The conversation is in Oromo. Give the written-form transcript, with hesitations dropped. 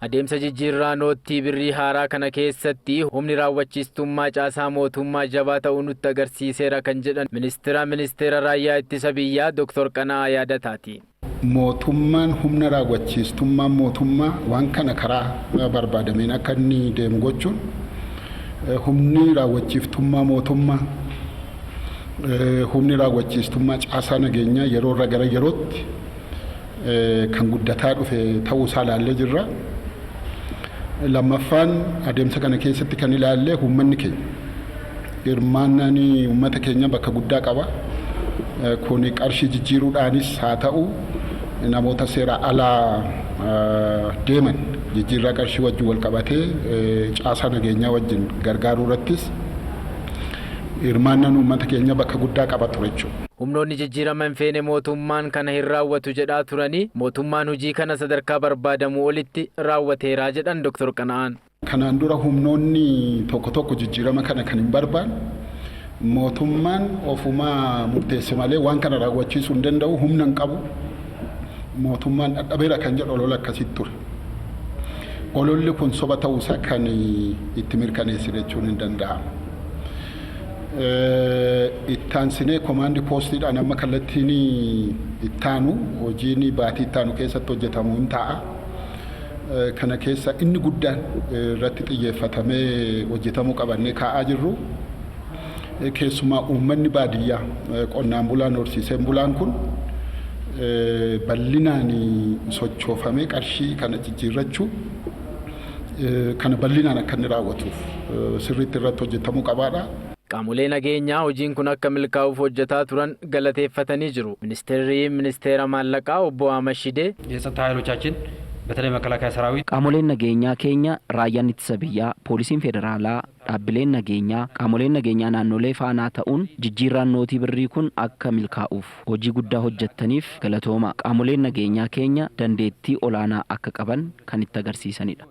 Adeemsa jijjiirraa noottii birrii haaraa kana keessatti humni raawwachiistummaa caasaa mootummaa jabaa ta'uu nutti agarsiiseera kan jedhan ministeera ministeera raayyaa ittisa biyyaa Dr. Qana'aa Yaadataati. Mootummaan humna raawwachiistummaa mootummaa waan kana karaa barbaadameen akka inni deemu gochuun, humni raawwachiiftummaa mootummaa, humni raawwachiistummaa caasaa nageenyaa yeroo irra gara yerootti kan guddataa dhufe ta'uu isaa ilaallee jirra. Lammaffaan, adeemsa kana keessatti kan ilaalle uummanni keenya, hirmaannaan uummata keenya bakka guddaa qaba. Kun qarshii jijjiiruudhaanis haa ta'u, namoota seera alaa deeman jijjiirraa qarshii wajjin wal qabatee caasaa nageenyaa wajjin gargaaruu irrattis hirmaannaan uummata keenya bakka guddaa qaba ture jechuudha. Humnoonni jijjiirama hin feene mootummaan kana hin raawwatu jedhaa turanii, mootummaan hojii kana sadarkaa barbaadamuu olitti raawwateeraa jedhan Dr. Qana'aan. Kanaan dura humnoonni tokko tokko jijjiirama kana kan hin barbaanne, mootummaan ofumaa murteesse malee waan kana raawwachiisuu hin danda'u, humna hin qabu, mootummaan dadhabeera kan jedhu olola akkasitti ture. Ololli kun soba ta'uusaa kan itti mirkaneessine jechuun hin danda'amu. Ittaansinee komaandi poostiidhaan amma kallattiin ittaanu hojiin baatii ittaanu keessatti hojjetamu hin ta'a. Kana keessa inni guddaan irratti xiyyeeffatamee hojjetamuu qabannee kaa'aa jirru, keessumaa uummanni baadiyyaa, qonnaan bulaan, horsiiseen bulaan kun bal'inaan sochoofamee qarshii kana jijjiirrachuu kana bal'inaan akka inni raawwatuuf sirriitti irratti hojjetamuu qabaadha. Qaamolee nageenyaa hojiin kun akka milkaa'uuf hojjetaa turan galateeffatanii jiru. Ministeerri ministeera maallaqaa obbo Ahmad Shidee የጸጥታ ኃይሎቻችን በተለይ መከላከያ ሰራዊት Qaamoleen nageenyaa keenya, raayyaan ittisa biyyaa, poolisiin federaalaa, dhaabbileen nageenyaa, qaamoleen nageenyaa naannolee faanaa ta'uun jijjiirraan nootii birrii kun akka milkaa'uuf hojii guddaa hojjettaniif galatooma. Qaamoleen nageenyaa keenya dandeettii olaanaa akka qaban kan itti agarsiisanidha.